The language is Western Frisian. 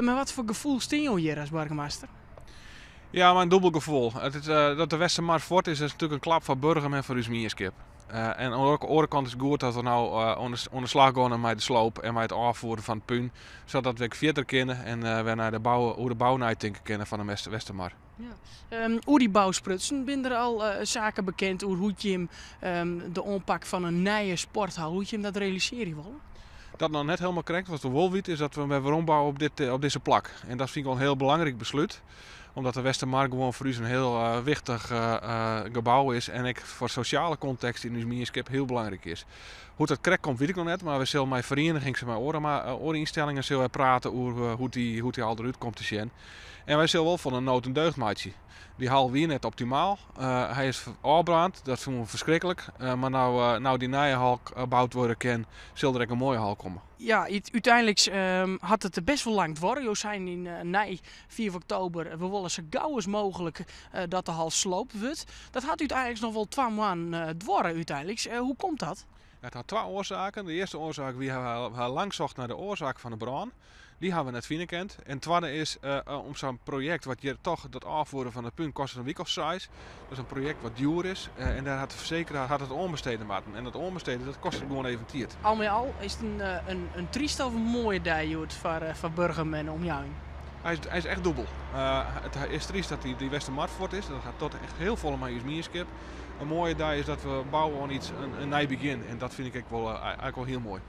Mei wat foar gefoel steane jo hjir as boargemaster? Ja, mei in dûbel gefoel. It is, dat de Westermar fuort is, is natuerlik in klap foar Burgum en foar ús mienskip. En oan de oare kant is it goed dat we no oan de slach geane mei de sloop en mei it ôffieren fan it pún, sadat we ek fierder kinne en wer nei de bou, oer de bou neitinke kinne fan de Westermar. Ja. Oer dy bou sprutsen, binne der al saken bekend oer hoe't jim de oanpak fan in nije sporthal, hoe't jim dat realisearje wolle? Dat noch net hielendal krekt. Wat we wol witte is dat we wer werombouwe op dizze plak. En dat fyn ik wol in hiel belangryk beslút. Omdat de Westermar gewoan foar ús in hiel wichtich gebou is en ek foar sosjale kontekst yn ús mienskip hiel belangryk is. Hoe't dat krekt komt wit ik noch net, mar we sille mei ferienigings en mei oare ynstellingen sille wy prate oer hoe't dy hal derút komt te sjen. En wy sille wol fan in nood in deugd meitsje. Dy hal wie net optimaal. Hy is ôfbrând, dat fûnen we ferskriklik. Mar no dy nije hal boud wurde kin, sil der ek in moaie hal komme. Ja, úteinliks hat it best wol lang duorre. Jo seinen yn nei 5 oktober, we wolle sa gau as mooglik dat de hal sloopt wurdt. Dat hat úteinliks noch wol 2 moannen duorre úteinliks. Hoe komt dat? It hat 2 oarsaken. De earste oarsaak wie, we ha lang socht nei de oarsaak fan de brân. Dy ha we net fine kind. En twadde is, om sa'n projekt wat hjir toch dat ôffieren fan it pún kostet in wike of 6. Dat is in projekt wat djoer is. En dêr hat de fersekeraar hat it oanbesteden moatten. En dat oanbesteden dat kostet gewoan even tiid. Al mei al is it in tryste of in moaie dei hjoed foar Burgum en de omjouwing? Hy is echt dûbel. It is tryst dat dy Westermar fuort is. Dat hat tot echt hiel folle mei ús mienskip. In moaie dei is dat we bouwe oan iets, in nij begjin. En dat fyn ik ek wol, eigentlik wol hiel moai.